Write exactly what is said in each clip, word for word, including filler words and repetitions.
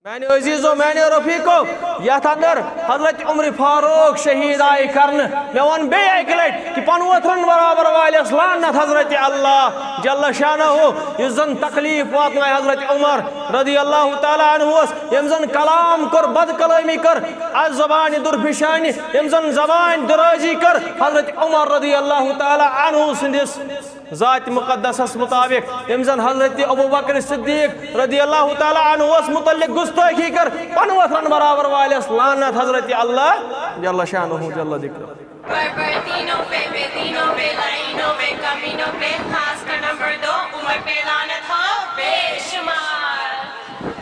میانہِ عزیزو، میانہِ رفیقو، یتھ اندر حضرت عمر فاروق شہید آیہِ کرنہٕ، مےٚ ووٚن بیٚیہِ اکہِ لٹہِ کہِ پنوتھرن برابر والٮ۪س لعنت حضرت اللہ جل شانہ، یُس زن تکلیف واتنایہِ حضرت عمر رضی اللہ تعالیٰ عنہس، ییٚمۍ زن کلام کوٚر، بد کلٲمی کٔر، از زبانہِ درفشانی، ییٚمۍ زن زبانہِ درٲزی کٔر حضرت عمر رضی اللہ تعالیٰ عنہ سٕنٛدِس ذات مقدسس مطابق، ییٚمۍ زن حضرت ابو بکر صدیق رضی اللہ تعالیٰ عنہ متعلق گستٲخی کٔر، پنوتھرن برابر والٮ۪س لعنت حضرت اللہ جل شانہ جل ذکرہ۔ بربر دینوں پہ، بے دینوں پہ، لائنوں پہ، کمینوں پہ، خاص کر نمبر دو عمر پہ لعنت ہو بے شمار۔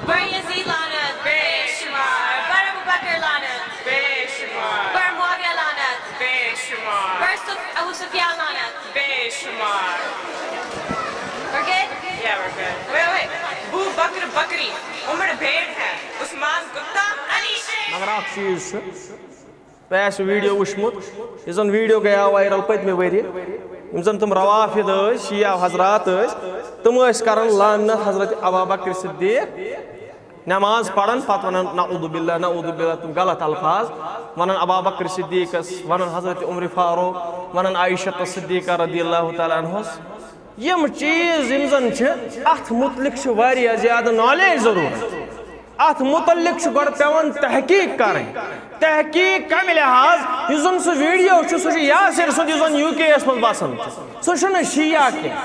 بر یزید لعنت بے شمار۔ بر ابو بکر لعنت بے شمار۔ بر معاویہ لعنت بے شمار۔ بر سف-، ابو سفیان لعنت بے شمار۔ We're good? Yeah, we're good. Wait, wait. ابو بکر بکری، عمر بھیڑ ہے، عثمان کتا، علی شیر۔ مگر اکھ چیٖز چھُ، تۄہہِ آسہِ ویٖڈیو وٕچھمُت، یُس زَن ویٖڈیو گٔیاو وایرل پٔتمہِ ؤرۍ یہِ، یِم زَن تِم روافد ٲسۍ، شیعہ حضرات ٲسۍ، تِم ٲسۍ کران لعنت حضرت ابا بکر صدیق، نماز پران، پتہٕ ونان نعوذ باللہ، نعوذ باللہ، تِم غلط الفاظ ونان ابا بکر صدیقس، ونان حضرت عمر فاروق، ونان عائشہ صدیقہ رضی اللہ تعالیٰ عنہس۔ یِم چیٖز یِم زن چھِ، اتھ متعلق چھِ واریاہ زیادٕ نالیج ضروٗرت۔ اتھ متعلق چھُ گۄڈٕ پٮ۪وان تحقیق کرٕنۍ۔ تحقیق کمہِ لحاظ؟ یُس زن سُہ ویڈیو چھُ، سُہ چھُ یاسر سُنٛد، یُس زن یو کے یس منٛز بسان چھُ۔ سُہ چھُنہٕ شیعہ کینٛہہ۔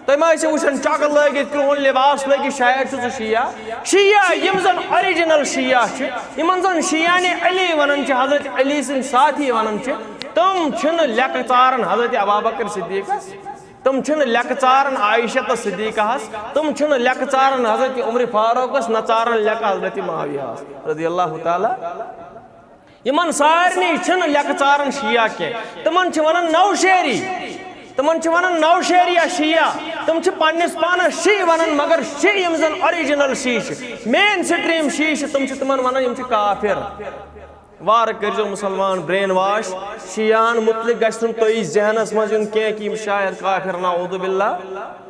تُہۍ ما ٲسِو وٕچھان چکر لٲگِتھ، کرٛہُن لباس لٲگِتھ، شاید چھُ سُہ شیعہ۔ شیعہ، یِم زن اوریجنل شیعہ چھِ، یِمن زن شیعہ نے علی ونان چھِ، حضرت علی سٕنٛدۍ ساتھی ونان چھِ، تِم چھِنہٕ لیٚکہٕ ژاران حضرت ابابکر صدیقس، تِم چھِنہٕ لیٚکہٕ ژاران عائشہ تہٕ صدیقہس، تِم چھِنہٕ لیٚکہٕ ژاران حضرت عمر فاروقس، نہ ژاران لیٚکہٕ حضرت معاویہ رضی اللہ تعالیٰ۔ یِمن سارنٕے چھِنہٕ لیٚکہٕ ژاران شیعہ کینٛہہ۔ تِمن چھِ ونان نوشیری۔ تِمن چھِ ونان نوشیری یا شیعہ۔ تِم چھِ پننِس پانس شیعہ ونان، مگر شیعہ یِم زن اوریجنل شیعہ چھِ، مین سٹریٖم شیعہ چھِ، تِم چھِ تِمن ونان یِم چھِ کافر۔ وارٕ کٔرۍزیو مُسلمان برین واش۔ شیعہن مُتعلق گژھِ نہٕ تۄہہِ ذہنس منٛز یُن کینٛہہ کہِ یِم شاید کافر، نعوذ باللہ۔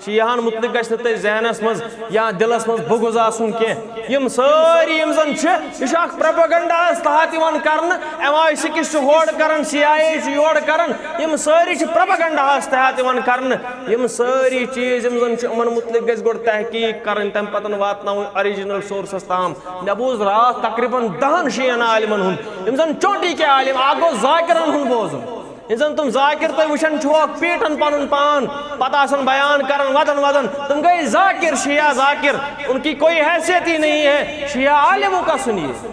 شیعہن مُتعلق گژھِ نہٕ تۄہہِ ذہنس منٛز یا دِلس منٛز بغض آسُن کینٛہہ۔ یِم سٲری یِم زن چھِ، یہِ چھُ اکھ پروپیگنڈاہس تحت یِوان کرنہٕ۔ ایم آئی سکس چھُ ہورٕ کران، سی آئی اے چھُ یورٕ کران۔ یِم سٲری چھِ پروپیگنڈاہس تحت یِوان کرنہٕ۔ یِم سٲری چیٖز یِم زن چھِ، یِمن مُتعلق گژھِ گۄڈٕ تحقیق کرٕنۍ، تمہِ پتہٕ واتناوٕنۍ اوریجنل سورسس تام۔ مےٚ بوٗز راتھ تقریباً دہن شیعن عالمن ہُنٛد، یِم زن چونٹی کے عالم، اکھ گوٚو ذاکرن ہُنٛد بوزُن۔ ییٚلہِ زن تِم ذاکر تُہۍ وٕچھان چھِوکھ پیٖٹن پنُن پان، پتہٕ آسان بیان کران ودن ودن، تِم گٔے ذاکر، شیعہ ذاکر، ان کی کوئی حیثیت ہی نہیں ہے، شیعہ عالموں کا سنیے۔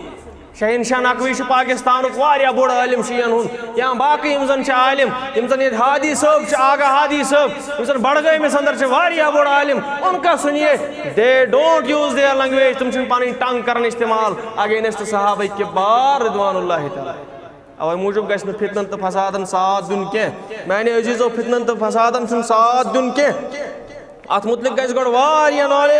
شہنشاہ نقوی چھُ پاکستانُک واریاہ بوٚڑ عٲلِم شیعن ہُنٛد، یا باقٕے یِم زن چھِ عٲلِم، یِم زن ییٚتہِ ہادی صٲب چھِ، آغا ہادی صٲب، یِم زن بڈگٲمِس اندر چھِ واریاہ بوٚڑ عٲلِم، ان کا سنیے، they don't use their language، تِم چھِنہٕ پنٕنۍ ٹنگ کران استعمال against صحابہ کبار رضوان اللہ تعالیٰ۔ اوے موٗجوٗب گژھِ نہٕ فتنن تہٕ فسادن ساتھ دیُن کینٛہہ۔ میانہِ عزیزو، فتنن تہٕ فسادن چھُنہٕ ساتھ دیُن کینٛہہ۔ اتھ مُتعلق گژھِ گۄڈٕ واریاہ نالیج۔